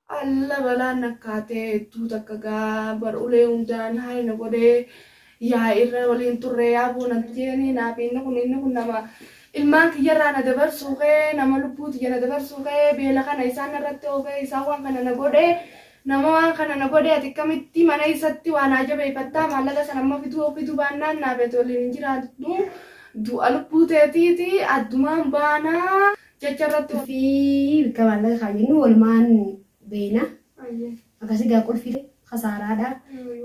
Alla balaan nakkaatee hedduu takka gaa bar ulee hundaan haay na godhee yaa irra waliin turre yaa boo jeeni naaf inni kun nama ilmaan kiyyarraa na dabarsuu ka'ee, nama lubbuu tiyya na dabarsuu ka'ee, beela kana isaan narratti oofee, isaan waan kana na godhee, nama waan kana na godhee, ati akkamitti mana isatti waan haa jabeeffattaa? Maallaqa sana amma fiduu fiduu baannaan naaf ati waliin hin jiraatnu, du'a lubbuu teetiiti, addumaan baanaa jecha irratti. Fi bakka maallaqa kaayyannu walumaan beeyna. Akkasii gaa qulfii kasaaraadha.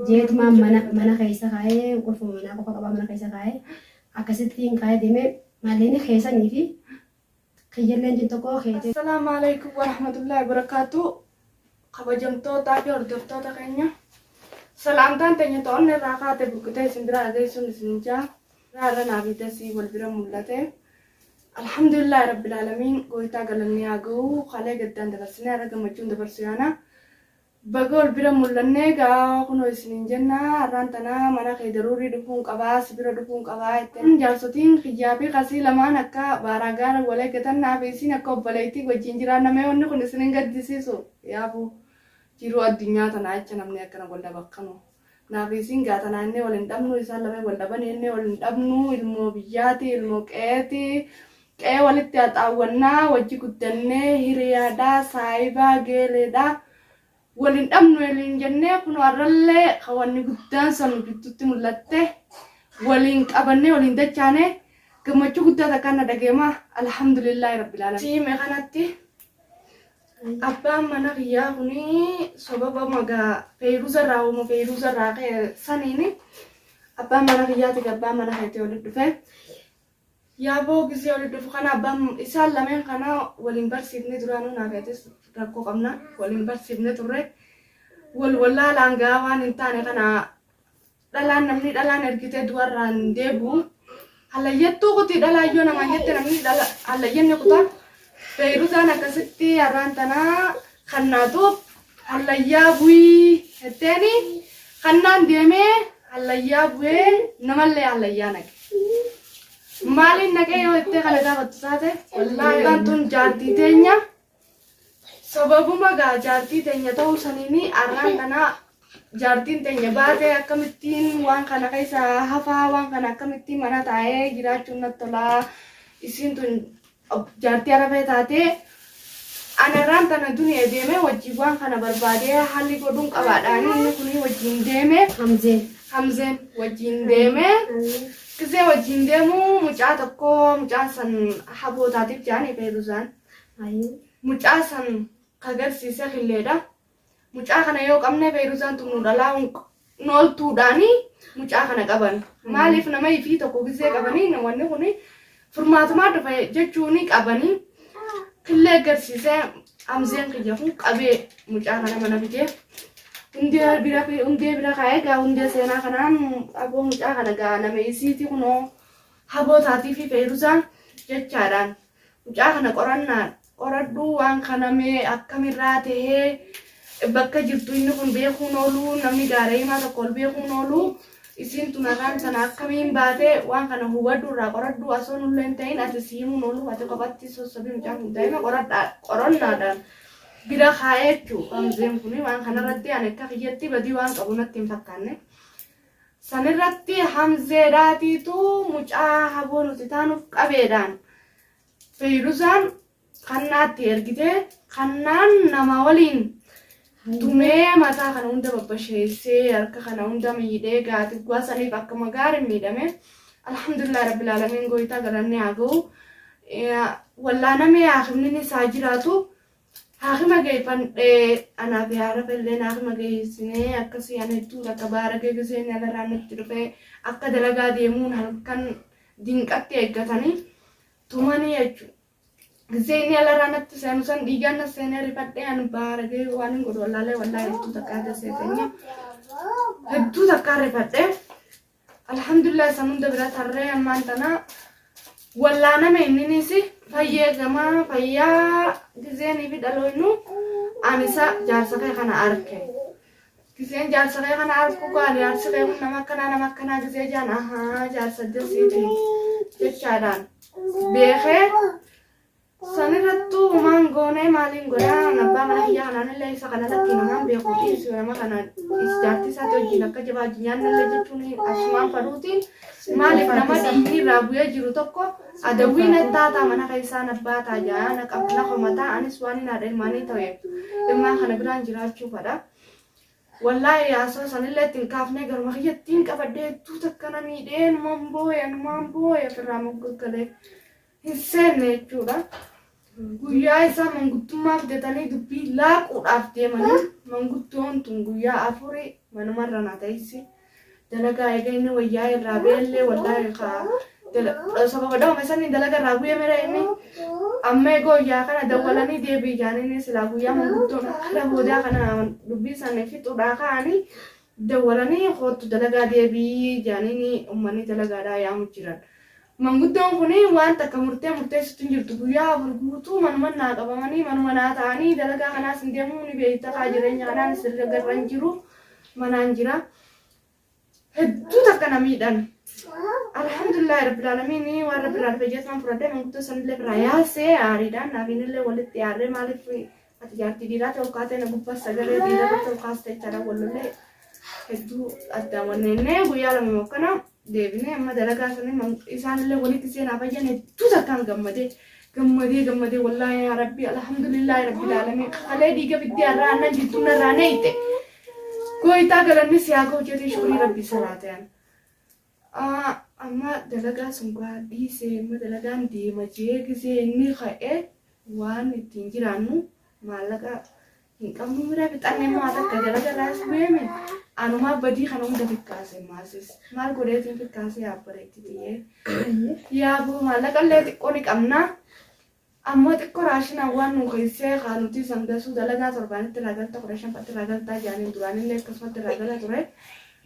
Jeetumaan mana keessa kaayee, qulfuma manaa qofa qabaa, mana keessa kaayee akkasittiin kaayee deemee, maallaqni keessanii fi kiyyalleen jin tokko keetee. Assalaamu alaikum warahmatullahi wabarakaatu. Kabajamtootaa fi hordoftoota keenya. Salaamtaan teenya to'anna irraa kaate burqitee isin biraa geessuun isin jaa. Irra naa fi dasii wal bira mul'ate. Alhamdulillahi rabbil aalamiin, gooytaa galanni haa ga'u. Kalee gaddaan dabarsinee har'a gammachuun dabarsu yaana. Baga wal bira mul'annee gaa kunoo isiniin jenna. Har'aan tanaa mana kee daruurii dhufuun qabaa, si bira dhufuun qabaa jetteen. Jaarsotiin kiyyaa fi kasii lamaan akka baaraa gaara wal eeggatan, naa fi isiin akka obboleettii wajjin jiraanna. Mee wanni kun isinin gaddisiisu yaaboo, jiruu addunyaa tanaa jecha namni akkana wal dhabakkanu. Naa fi isiin gaa tanaa innee wal hin dhabnu, isaan lameen wal dhabanii innee wal hin dhabnu, ilmoo biyyaati, ilmoo qe'eeti. Qe'ee walitti haxaawwannaa, wajji guddannee, hiriyaadhaa, saayibaa, geeleedhaa. Wal hin dhabnu waliin jennee kun har'allee kan wanni guddaan san gidduutti mul'atte, waliin qabannee waliin dachaane, gammachuu guddaa takkaan na dhageema. Alhamdulillaahi rabbil aalamiin. Siime kanatti abbaan mana kiyyaa kuni sababa magaa feeruzarraa uuma feeruzarraa ka'e saniini abbaan mana kiyyaatiif abbaan mana keetii walitti dhufe. Yaaboo, gisee walitti dhufu kana abbaan isaan lameen kana waliin barsiifne, duraanuu naa feetes rakkoo qabna, waliin barsiifne turre. Wal wallaalaan gaa waan hin taane kana dhalaan, namni dhalaan ergitee du'arraan hin deebi'u. Hallayyattuu kuti dhalaa yoo namaan jette, namni dhala hallayyanni kutaa. Feeruzaan akkasitti har'aan tanaa kannaatuuf hallayyaa bu'ii jetteeni, kannaan deemee hallayyaa bu'ee, namallee hallayyaa naqe. Maaliin naqee yoo jettee kana gaafattu taate, wallaahi tun jaartii teenya, sababuma gaa jaartii teenya ta'uu saniini har'aan tanaa jaartiin teenya baatee akkamittiin waan kana keessa hafaa, waan kana akkamittiin mana taa'ee jiraachuun natti tolaa, isiin tun jaartii arafee taatee, anarraan tana duniya deemee wajjin waan kana barbaadee haalli godhuun qabaadhaan inni kun wajjin deeme. Hamzeen. Hamzeen wajjin deeme. Gisee wajjin deemu mucaa tokko, mucaan san habootaatiif jaanii Feeruzaan. Mucaa san kagarsiise killeedha. Mucaa kana yoo qabne Feeruzaan tun nu dhalaa nooltuudhaani mucaa kana qaban. Maaliif nama ifii tokko gisee qabanii wanni kun furmaatumaa dhufe jechuuni qabanii killee agarsiisee, Hamzeen kiyya kun qabee mucaa kana mana fidee hundee bira kaa'ee, gaa hundee seenaa kanaan aboo mucaa kana gaa nama isiiti kunoo haboo taatii fi Feeruzaan jechaadhaan mucaa kana qorannaan qoradhuu, waan kana mee akkamirraa tahee bakka jirtu inni kun beekuun ooluu, namni gaara himaa tokko ol beekuun ooluu, isiin tun har'aan tana akkamiin baatee, waan kana hubadhu, irraa qoradhu, osoo nullee hin ta'in ati si himuun ooluu, ati kophatti sossobii mucaan kun daa'ima qoradhaa qorannaadhaan bira kaa'ee jechuu. Hamzeen kun waan kanarratti ani akka kiyyatti badii waan qabu natti hin fakkaanne. Sanirratti Hamzeedhaatiitu mucaa haboo nuti taanuuf qabeedhaan Feeruzaan kannaatti ergitee, kannaan nama waliin tumee mataa kana hunda babbasheessee, harka kana hunda miidhee, gaatigwaa saniif akkuma gaarii miidhame. Alhamdulillah rabbil aalamiin, gooytaa galanni haa ga'u. Wallaanamee haakimni isaa jiraatu, haakima geeffadhee, anaa fi haara felleen haakima geessinee, akkasii ani hedduu takka baara geessisee alarraa natti dhufee akka dalagaa deemuun halkan dinqatti eeggatanii tumanii jechuudha. Gisee inni alarraa natti seenu san dhiigaan na seenee rifadhee, ani baaragee waan hin godhu wallaalee, wallaahi hedduu takkaa dasee teenya hedduu takkaa rifadhee. Alhamdulillah, san hunda bira tarree ammaan tana wallaaname, inninis fayyee gamaa fayyaa giseenii fi dhaloonnu anisa jaarsa kee kana arke. Giseen jaarsa kee kana arku kaan jaarsi kee kun nama akkanaa, nama akkanaa gisee jaan, ahaa, jaarsa dasiiti jechaadhaan beekee sanirrattuu. Santu maan goonee maaliin godhaa abbaa mana kiyyaa kanaan illee isa kana lakkii namaan beeku dhiisu nama kana jaartii isaatti wajjin akka jabaa wajjin nyaannallee jechuun asumaan fadhuutiin maaliif nama dhiigni irraa bu'ee jiru tokko adawwii na taataa mana keessaa na baataa jaa na qab na komataa anis waan hin haadha ilmaanii ta'eef ilmaan kana biraan jiraachuu fadha. Wallaahi haasoo sanillee ittiin kaafnee garuma kiyyattiin qabadhee hedduu takka na miidhee numaan booye numaan booye ofirraa moggaggalee hin seenne jechuudha. Guyyaa isaa manguddummaa fidatanii dubbii laaquudhaaf deemanii manguddoon tun guyyaa afurii manumarra na teessi. Dalagaa eega inni wayyaa irraa beellee wallaahi kaa sababa dhawame saniin dalaga irraa bu'ee mira inni amma eegoo guyyaa kana dawwalanii deebii jaaniin silaa guyyaa manguddoon akkana boodaa kana dubbii isaanii fixuudhaa ka'anii dawwalanii koottu dalagaa deebii jaaniin uummanni dalagaadhaa yaamu jiran. Manguddoon kun waan takka murtee murteessitu hin jirtu. Guyyaa 4 guutuu manuma naa qabamanii manuma naa ta'anii dalagaa kanaas hin deemuu ni beekta kaa jireenya kanaan sirra garra hin jiru manaan jira. Hedduu takka na miidhan. Alhamdulillahi rabbil aalamiin waan rabbi irraa dhufe jeetumaan fudhadhee manguddoo sanillee biraa yaasee aariidhaan naafiinillee walitti aarree maaliif ati jaartii dhiiraa ta'u kaatee na gubbaa sagalee dhiiraa irratti ol kaaste jechaadha wal lollee hedduu addaan wanneennee guyyaa lama mokkana deebinee amma dalagaa sanii isaanillee walitti seenaa fayyan hedduu takkaan gammadee gammadee gammadee wallaahi yaa rabbi alhamdulillaahi rabbil aalamiin kalee dhiiga fiddee har'aa annan jittuu narraa neeyte gooytaa galanni siyaa ga'u jedhee shukurii rabbii salaateen. Amma dalagaa sun gaa dhiisee amma dalagaan deema jee gisee inni ka'e waan ittiin jiraannu maallaqa hin qabnu bira fixanne maa takka dalaga irraas bu'eeme anumaa badii kana hunda fikkaase maasis maal godheetiin fikkaase yaabbareetti tiyyee yaaboo maallaqa illee xiqqoo ni qabna ammoo xiqqoo raashinaan waan nu keessee kaa nuti sangasuu dalagaa torbaanitti irraa galta 15 fatti irraa galtaa jaaniin duraanillee akkasumatti irraa gala ture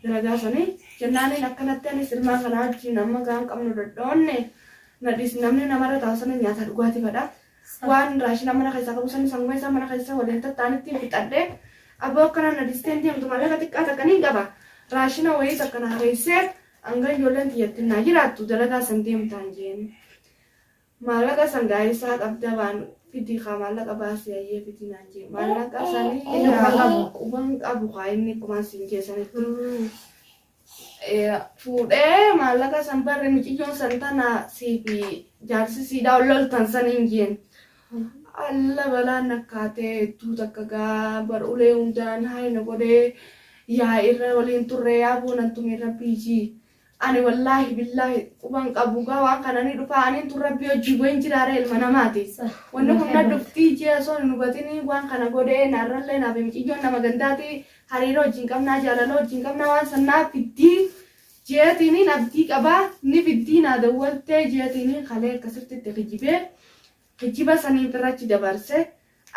dalagaa sanii jennaaniin akkanatti anis ilmaan kanaa wajjin amma gaan qabnu dhodhoonne na dhiis namni namarra taa'u sana nyaata dhugaatii fadha waan raashina mana keessaa qabu sani sanguma isaa mana keessa waliin tattaanitti fixadhe abboo akkanaan na dhiistee hin deemtu maallaqa xiqqaa takka niin qaba raashina wayii takka naa keessee hanga ijoolleen tiyyatti naa jiraattu dalagaa san deemtaan jeen Maallaqa san gaa eessaa qabda waan fidi kaa maallaqa baasi hayyee fidi naan jee maallaqa sanii Inni quban qabu. Quban qabu kaa inni akkumaan siin jee sanitti fuudhee maallaqa san barre miciyyoon san tana sii fi jaarsi siidhaa ol loltan saniin jeen. Alla balaan nakkaatee hedduu takka gaa bar ulee hundaan hayna godhee yaa irra waliin turre yaa boonan tumiin rabbii jii. Ani wallaahi billaahi quban qabu gaa waan kana ni dhufaa aniin tun rabbii hojii wayin jiraare ilma namaati. Wanni kun na dhuftii jee osoo hin hubatini waan kana godhee naarrallee naaf miciyyoon nama gandaati hariiroo wajjin qabnaa jaalala wajjin qabnaa waan san naa fiddii jeetiiniin abdii qabaa ni fiddii naa dawwaltee jeetiiniin kalee akkasitti itti kijibee Kijiba saniin firrachi dabarse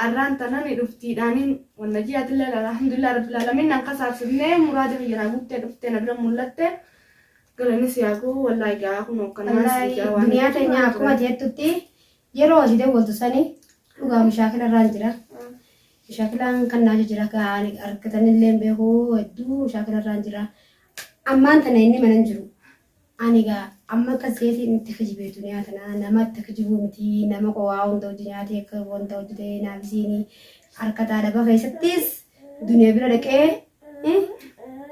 arraan tana ni dhuftiidhaaniin wanna ji'atillee alhamdulillah rabbil alamin nan kasaarsifne muraada kiyya naa guuttee dhuftee na bira mul'atte galanni si haa gahu wallaahi gaa kun akkanumaan si Wallaahi gaa waan duniyaa teenya akkuma jettutti yeroo asii dawwaltu sani dhugaa mushaakila irraan jira. Mushaakilaan kan naa jira gaa ani argatanillee hin beeku hedduu mushaakila irraan jira. Ammaan tana inni mana hin jiru. Ani egaa amma akka seetiin itti kijibee duniyaa tana nama itti kijibuu miti nama qowaa hunda hojii nyaatee akka wanta hojjetee naaf isiini harkataa dhaba keessattis duniyaa bira dhaqee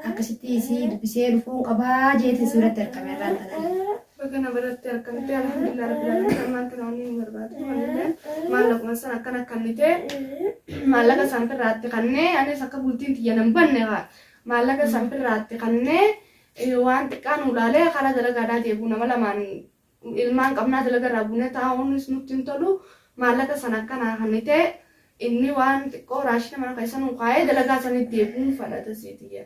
akkasitti isii dubbisee dhufuun qabaa jeetiin si biratti argame irraan tanaan. Baga na biratti argamte alhamdulillah rabbil alamin ammaan tana wanni nu barbaadu wanillee maallaquma san akkana kannitee maallaqa san firraatti kannee anis akka bultiin tiyya nan banne haa maallaqa san firraatti kannee Waan xiqqaa nuu laalee karaa dalagaadhaa deebi'u nama lamaan ilmaan qabnaa dalaga irraa buunee taa'uunis nutti hin tolu maallaqa sana akkanaa kannitee inni waan xiqqoo raashina mana keessa nuu kaa'ee dalagaa sanitti deebi'uun fadhata siitiyya.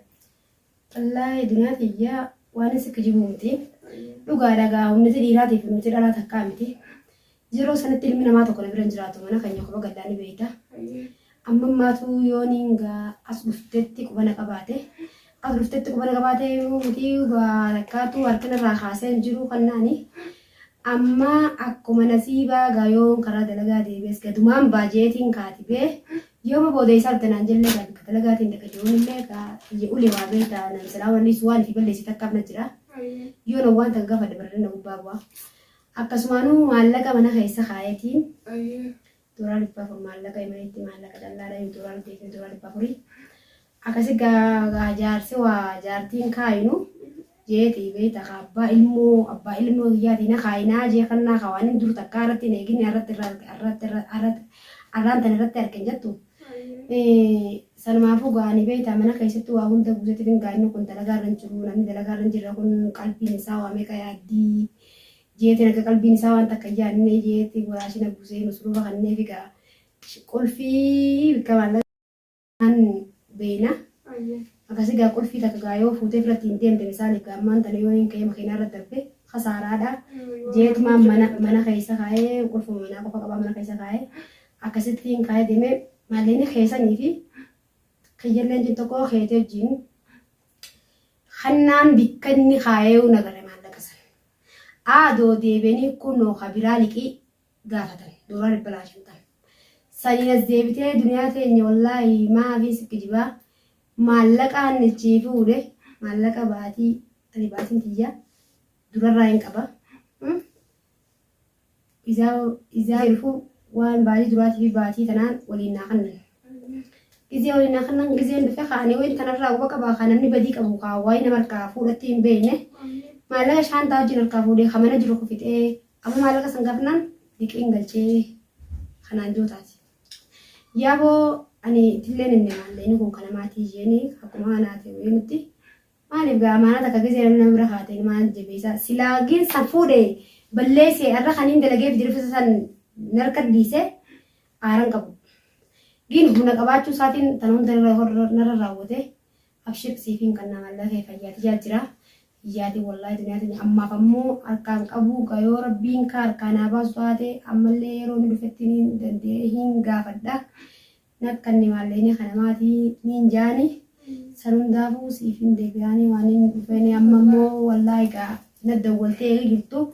Wallaahi duniyaa tiyya waan si kijibuu miti. Dhugaadha gaa humniti dhiiraatiif humniti dhalaa takkaa miti. Yeroo sanitti ilmi namaa tokko na bira hin jiraatu mana keenya kopha gallaa ni beeyta. Amma ammaatu yooniin gaa as dhuftetti qubana qabaate. As dhuftetti qubana qabaate miti gaa takkaatu harkina irraa kaasee hin jiru kannaani. Amma akkuma nasiibaa gaa yoon karaa dalagaa deebi'es gadumaan baajeetiin kaatibee yooma booda isaa dhufte naan jellee gaa bakka dalagaatiin dhaqa jiruunillee gaa iyya ulee waa beektaa nam silaa wanni waan fi balleessi takkaaf na jira. Yoon waan takka gaafadhe baradana gubbaa bu'a. Akkasumaanuu maallaqa mana keessa kaayetiin Doolaara 400 maallaqa Yemenitti maallaqa callaadha yoo doolaara deebisne doolaara 400. Akkasi gaa jaarsi waa jaartiin kaayinu jeeti beeyta ka abbaa ilmoo abbaa ilmoo kiyyaatii na kaayinaa jee kannaa ka waan dur takkaa irratti hin eegin irratti irratti irratti arraan tan irratti argen jettu. Sanumaafuu gaa ani beeyta mana keessatti waa hunda buusetti gaa inni kun dalagaa irra hin jiru, namni dalagaa irra hin jirre kun qalbiin isaa waa meeqa yaaddii jeetiin akka qalbiin isaa waan takka hin yaadne jeeti raashina buusee masruufa kanneefi gaa qulfii bikka maallaqaan beeyna. Akkasi gaa qulfii takka gaa yoo fuutee biratti hin deemte, misaaliif gaa ammaan tana yoo hin ka'ee makiinaa irra darbe kasaaraadha. Jeetumaan mana keessa kaa'ee, qulfuma manaa qofa qabaa mana keessa kaa'ee, akkasittiin kaa'ee deemee maallaqni keessanii fi kiyyalleen jin tokko keetee wajjin kannaan bikka inni kaa'ee nagare maallaqa sana. Aadoo deebi'anii kunoo ka biraa liqii gaafatan doolaara 250. Saniin as deebitee duniyaa teenya, wallaahi maafii si kijibaa, maallaqaan ichii fuudhe, maallaqa baatii ani baatiin tiyya durarraa hin qaba. Izaa dhufu waan baatii duraatii fi baatii tanaan waliin naa kannan. Gizee waliin naa kannan, gizeen dhufe kaanii wayin tanarraa quba qabaa kan namni badii qabu kaa waayii nama harkaa fuudhatti hin beekne. Maallaqa shaantaa wajjin harkaa fuudhee kan mana jiru fixee amma maallaqa san gaafnaan liqiin galchee kanaan jootaati. Yaaboo ani itilleen inni maallaqni kun kana maatii isheen akkuma anaa ta'e nutti maaliif gaa amaanaa takka gizee namni nama bira kaatee maal jabeessa silaa giin san fuudhe balleessee irra kan hin dalageef dirfisa san narka dhiise aaran qabu. Giin humna qabaachuu isaatiin tan hunda narra raawwate. Abshir, siifiin kan nama lafee fayyaati jira. Yaati wallaahi duniyaa ammaaf ammoo harkaan qabu yoo rabbiin ka harkaan haa baasu taate ammallee yeroo inni dhufetti ni danda'ee hin gaafadha. Nakkanni maallaqni kana maatii niin jaani san hundaafuu siif hin deebi'anii waan hin dhufeen. Amma immoo wallaahi gaa na dawwaltee eegi jirtu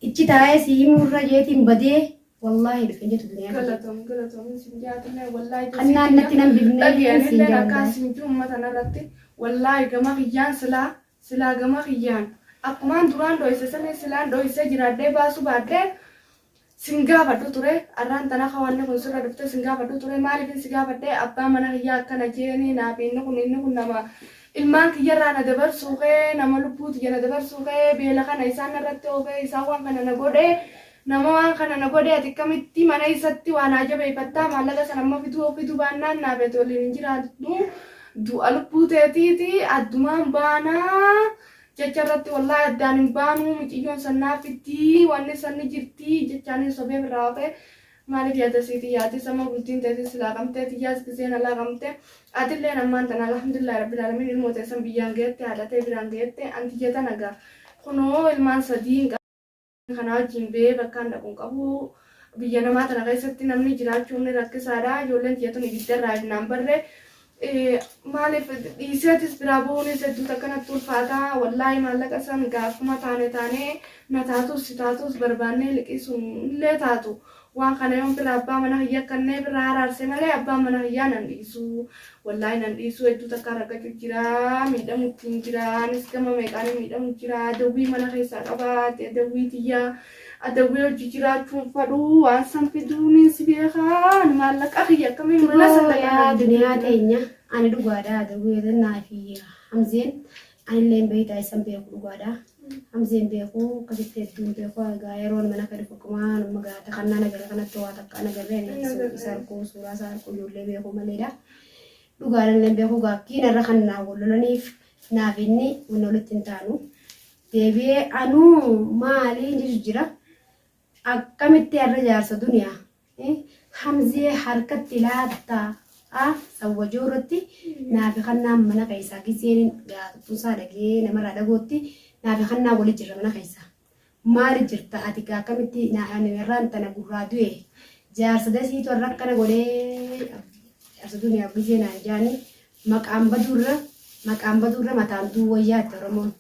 ichi taa'ee si himurra jeetiin badee wallaahi dhufe jettu duniyaa. Galatoom, galatoom sin jaatillee wallaahi. Kannaan natti nan bifnee. Dhageenillee akkaan sin jiru uummata narratti wallaahi gama kiyyaan silaa gama kiyyaan akkumaan duraan dho'ise sanii silaan dho'isee jiraadhee baasuu baadhee sin gaafadhu ture. Arraan tana wanni kun sirra dhufte sin gaafadhu ture. Maaliifin si gaafadhe? Abbaa mana kiyyaa akkana jeeni naaf inni kun nama ilmaan kiyyarraa na dabarsuu kee, nama lubbuu tiyya na dabarsuu kee, beela kana isaan narratti oofee, isaan waan kana na godhe, nama waan kana na godhe, ati akkamitti mana isatti waan haa jabeeffattaa? Maallaqa sana amma fiduu fiduu baannaan naaf ati waliin hin jiraattu, du'a lubbuu teetiiti addumaan baanaa jecha irratti wallaahi addaan hin baanuu, miciyyoon sannaaf fiddii wanni sanni jirtii jechaanin sobee birraa hafee. Maaliif yaada siiti yaati sama bultiin teetis laaqamtee tiyyaas giseen alaaqamte atilleen ammaan tana alhamdulillahi rabbil alamin ilmoo teessan biyyaan geette, haadha tee biraan geette. Antiyya tana gaa kunoo ilmaan sadiin kana wajjin bee bakkaan dhaqu hin qabu. Biyya namaa tana keessatti namni jiraachuun ni rakkisaadha. Ijoolleen tiyya tun ibiddarraa ibnaan barre maaliif dhiiseetis biraa bu'uunis hedduutu akkanatti ulfaata. Wallaahi maallaqa san gaafuma taane taane na taatus si taatus barbaannee liqii sun illee taatu waan kana yoon bira abbaa mana kiyya kannee bira araarse malee abbaan mana kiyyaa nan dhiisu, wallaahi nan dhiisu. Hedduu takka rakkachuu jira, miidhamutti hin jira. Anis gama meeqaan miidhamu jira. Dawwii mana keessaa qabaa, dawwii tiyyaa adawwee hojii jiraachuun fadhu waan san fiduunis si beekaa. Ani maallaqa kiyya akkamiin mana san Yaa duniyaa teenya, ani dhugaadha adawwee naa fi Hamzeen anillee hin beektaa isan beeku dhugaadha. Hamzeen beeku akkasitti hedduun beeku. Egaa yeroon mana kan dhufu akkuma nama gaata kannaan agarre kanatti waa takka agarre ani isa arguu, suuraa isaa arguu, ijoollee beeku maleedha. Dhugaadha illee beeku gaakkiin irra kan naa wal lolaniif naaf inni wanni walitti hin taanu. Deebi'ee anuu maaliin jechu jira, akkamitti har'a jaarsa duniyaa Hamzee harkatti laattaa sawwajoo irratti naafi kannaan mana keessaa giseen gaafatuusaa dhagee namarraa dhagootti naafi kannaan wali jirra mana keessaa. Maali jirta ati gaa akkamitti ani irraan tana gurraa du'e jaarsa dasiitu har'a akkana godhee jaarsa duniyaa gisee naan jaanii maqaan baduurra mataan duu wayyaatti Oromoon.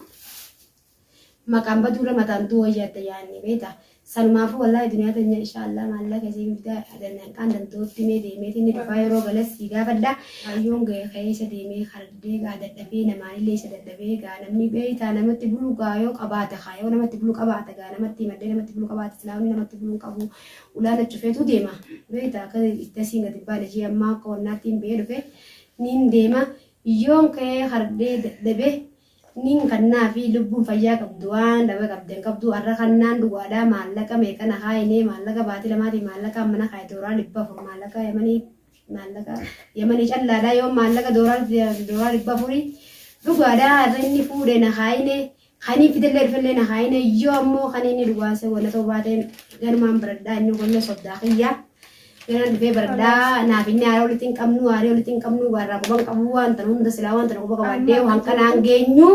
Maqaan baduurra mataan duu wayyaatti yaadne beektaa. Sanumaafuu wallaahi duniyaa teenya insha Allah maallaqa isiin bitaa danqaan danda'utti mee deemeetiin ni dhufaa yeroo gales si gaafadha. Kaayyoon ga'e ka'ee isa deemee kardee gaa dadhabee namaanillee isa dadhabee gaa namni beeytaa namatti bulu gaa yoo qabaate kaa yoo namatti bulu qabaate gaa namatti himadhee namatti bulu qabaate silaa wanni namatti bulu hin qabu ulaa na cufeetu deema beeytaa akka itti asiin gadi baane jee ammaa akka wannaattiin ba'ee dhufe niin deema yoon ka'ee kardee dadhabee Nin kannaafi lubbuun fayyaa qabdu waan dhaba qabde hin qabdu arra kannaan dhugaadha maallaqa meeqa na kaayine maallaqa baatii lamaatii maallaqa amma na kaaye dooraa 400 maallaqa yamanii maallaqa yamanii callaadha yoo maallaqa dooraa dooraa 400 dhugaadha arra inni fuudhe na kaayine kanii fidellee dhufellee na kaayine yoo ammoo kan inni dhugaase wanta ta'uu baateen ganumaan baradhaa inni kunillee soddaa kiyya Ganaan dhufee baradhaa naaf inni aarii walitti hin qabnu aarii walitti hin qabnu gaarraa quba hin qabu waan tana hunda silaa waan tana quba qabaadhee waan kanaan geenyu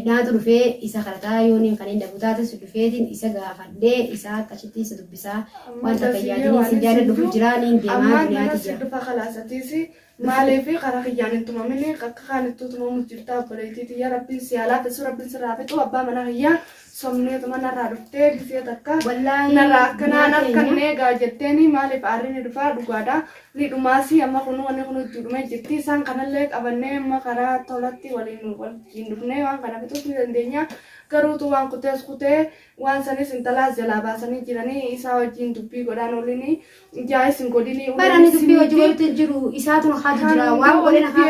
naatu dhufee isa kadhataa yooniin kan hin dhabu taates dhufeetiin isa gaafadhee isa akkasitti isa dubbisaa waan takka yaadiniin sin jaaladhu dhufu jiraa niin deemaa Ammaan duniyaati mana si jira. dhufa kalaasatiisi Maaliif karaa kiyyaan hin tumamini akka kaanittuu tumamu jirta obboleettii tiyya rabbiin si haa laaffisu rabbiin sirraa fixu abbaa mana kiyyaa somneetuma narraa dhuftee gisee takka Wallaahi narraa akkanaa duniyaa teenya narkannee gaa jetteeni maaliif aarri ni dhufaa dhugaadha ni dhumaasi amma kunu wanni kunu itti dhumee jirti isaan kanallee qabannee amma karaa tolatti waliin waliin dhufnee waan kana fixuus ni dandeenya garuutu waan kutees kutee waan sanis intalaas jalaa baasanii jiranii isaa wajjin dubbii godhaan olini Ijaa isin godhinii Bara ani dubbii hojii walitti hin jiru isaatu na haatu jira waan godhe na haatu.